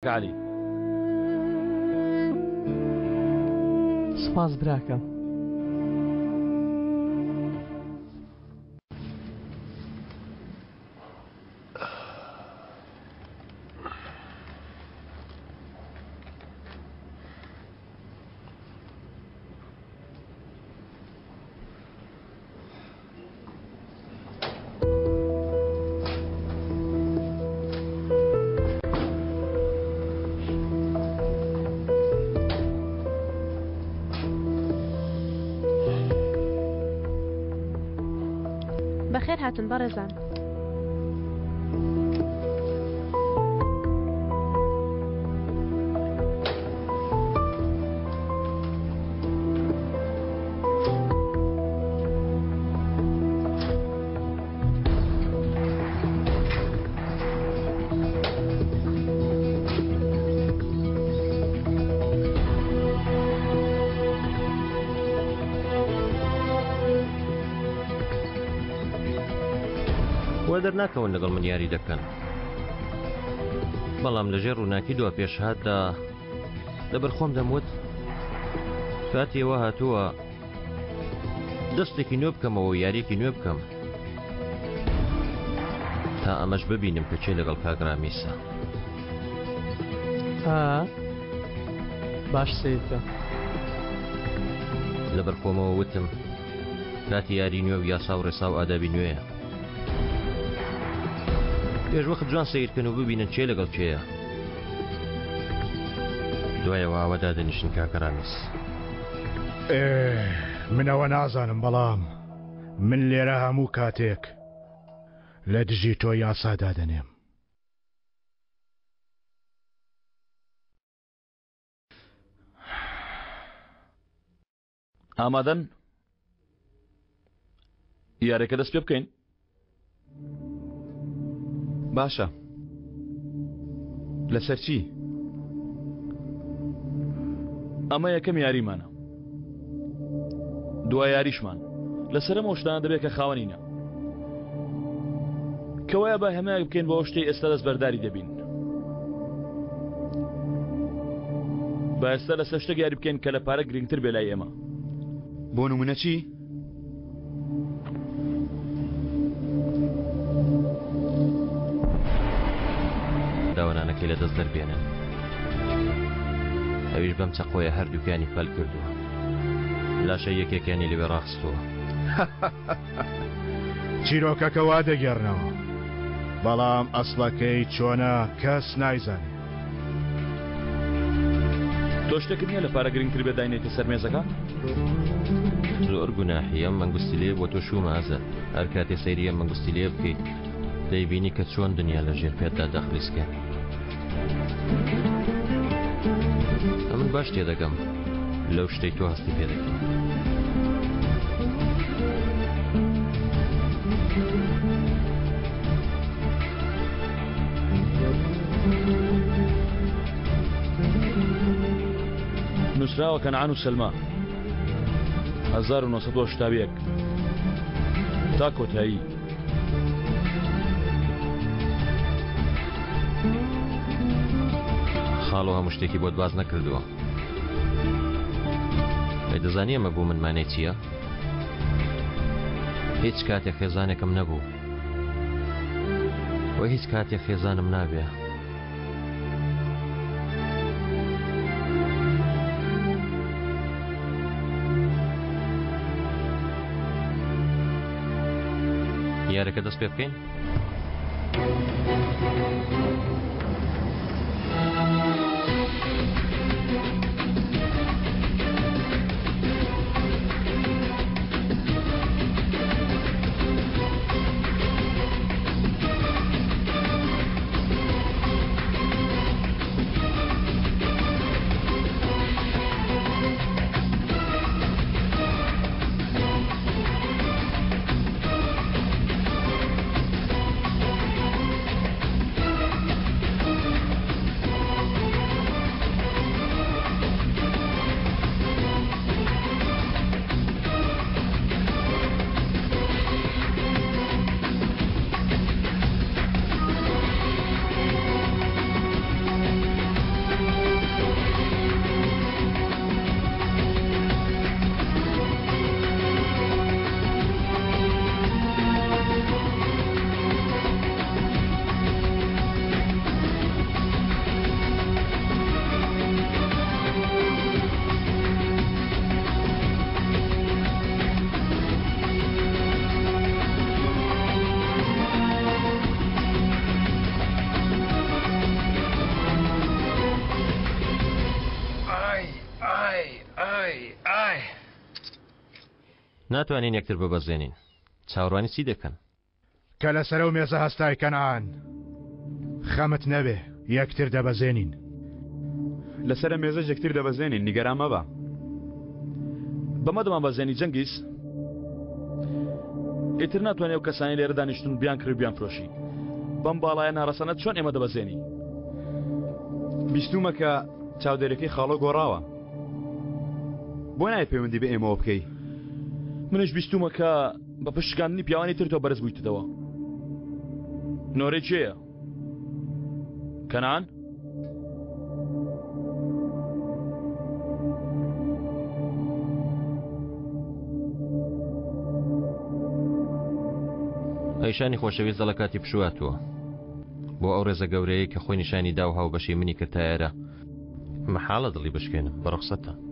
عەلی. سوپاس براکەم. بەخێر هاتن بەڕێزان. وا دەرناکەون لەگەڵ من یاری دەکەن بەڵام لەژێر ڕووناکی دوا پێشهاتدا لەبەر خۆم دەموت کاتی ئەوە هاتووە دەستێکی نوێ بکەمەوە و یاریەکی نوێ بکەم تا ئەمەش ببینم کە کێ لەگەڵ کاک ڕامیسە. ئا باش سەیرکە. لەبەر خۆمەوە وتم کاتی یاری نوێ و یاسا و ڕێسا و ئادابی نوێیە. پێش وەخت جوان سەیرکەن و ببینن کێ لەگەڵ کێیە. دوایەوە ئاوا دادەنیشن کاکە ڕامیس. ئێ من ئەوە نازانم بەڵام من لێرە هەموو کاتێک لە دژی تۆ یاسا دادەنێم. ئامادەن یاریەکە دەست پێ بکەین؟ باشە لەسەر چی؟ ئەمە یەکەم یاریمانە دوا یاریشمان لەسەر ئەم شتانە دەبێت کە خاوەنینە کەوایە با هەمایەک بکەین بۆ شتەی ئێستا دەست بەرداری دەبین با ئێستا لەسەر شتێک یاری بکەین کە لە پارە گرنگتر بێ لای ئێمە. بۆ نمونە چی؟ داوەنانەکەی لە دەست دەربێنن ئەویش بەم چەقۆیە هەردووکیانی پەل کردووە لاشە یەکێکیانی لەوێ ڕاخستووە. چیرۆکەکە وا دەگێڕنەوە بەڵام ئەسڵەکەی چۆنە کەس نایزانێ. تۆ شتێکت نییە لە پارە گرنگتر بێت داینێیتە سەر مێزەکە؟ زۆر گوناحی ئەم مەنگوستیلەیە بۆ تۆ شوومە ئازاد هەر کاتێ سەیری ئەم مەنگوستیلەیە بکەیت دەیبینی کە چۆن دنیا لە ژێر پێتدا دەخلیسکێ. ئەمن باش تێدەگەم لەو شتەی تۆ هەستی پێ دەکەی. نووسراوە کەنعان و سەلما 1981 تا کۆتایی خاڵۆ هەموو شتێکی بۆت باس نەکردووە ئەی دەزانی ئەمە بۆ من مانای چییە؟ هیچ کاتێک خێزانێکم نەبوو و هیچ کاتێک خێزانم نابێ. یارەکە دەست پێ بکەین؟ ناتوانین یەکتر ببەزێنین. چاوەڕوانی چی دەکەن؟ کە لەسەر ئەو مێزە هەستای کەنعان، خەمت نەبێ، یەکتر دەبەزێنین. لەسەر ئەم مێزەش یەکتر دەبەزێنین، نیگەران مەبە. بەمە دەمانبەزێنی جەنگیز؟ ئیتر ناتوانێ ئەو کەسانەی لێرە دانیشتوون بیانکڕی و بیانفرۆشی. بەم باڵایە ناڕەسەنە چۆن ئێمە دەبەزێنی؟ بیستوومە کە چاودێرەکەی خاڵۆ گۆڕاوە. بۆ نایە پەیوەندی بە ئێمەوە بکەی؟ منیش بیستوومە کە بە پشت شکاندنی پیاوانی تر تۆ بەرز بوویتەوە. نۆرەی کێیە؟ کەنان؟ ئەیشانی خۆشەویست دەڵە کاتی پشواتووە بۆ ئەو ڕێزە گەورەیە کە خۆی نیشانی دا و هاوبەشی منی کرد تا ئێرە مەحاڵە دڵی بشکێنم بە ڕوخسەتتان.